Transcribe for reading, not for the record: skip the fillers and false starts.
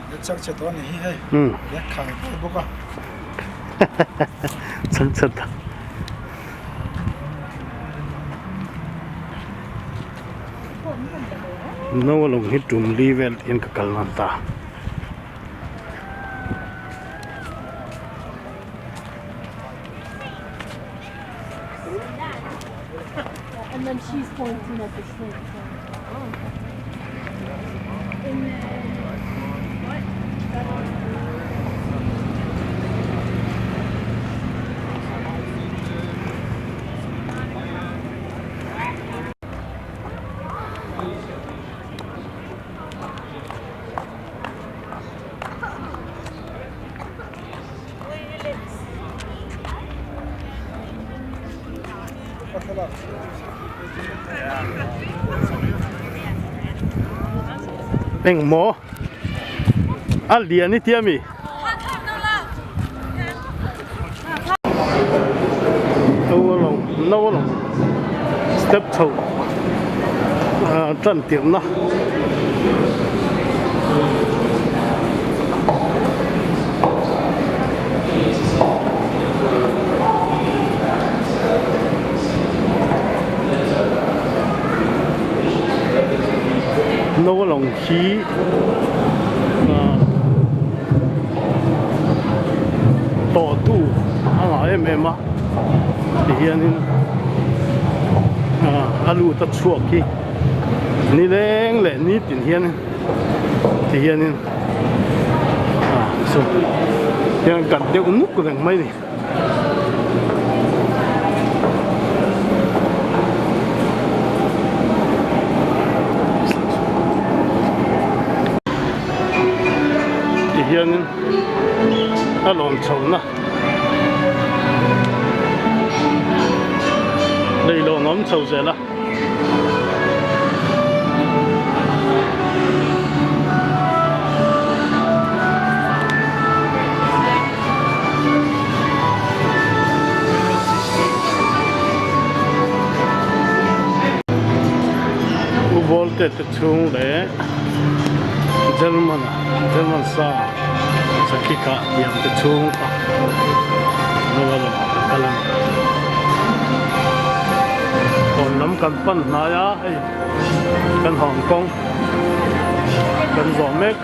Changchhe tawh a ni hi hei. Bag khai kai bawk a. Changchhe tawh. No lawng hi tum li vel in ka kal nan ta. Engmaw a lian i tia mi? No a lo no a lo step chho ah tan tirhna. No a lawng hi ah tawhtu a ngah em em a tihianin ah a lut a chhuak hi nileng leh nitin hian ti hianin ah saw hian kat deuh nuk reng mai a ni. Ti hianin a lawn chhohna leilawn a awm chho zel a. U Volte te chhung leh German German sa sakhi kah thiam te chhung kha Noah lamah kan kal a ni. Kawn lam kan pan hnai a hei kan Hong Kong kan zawh mek.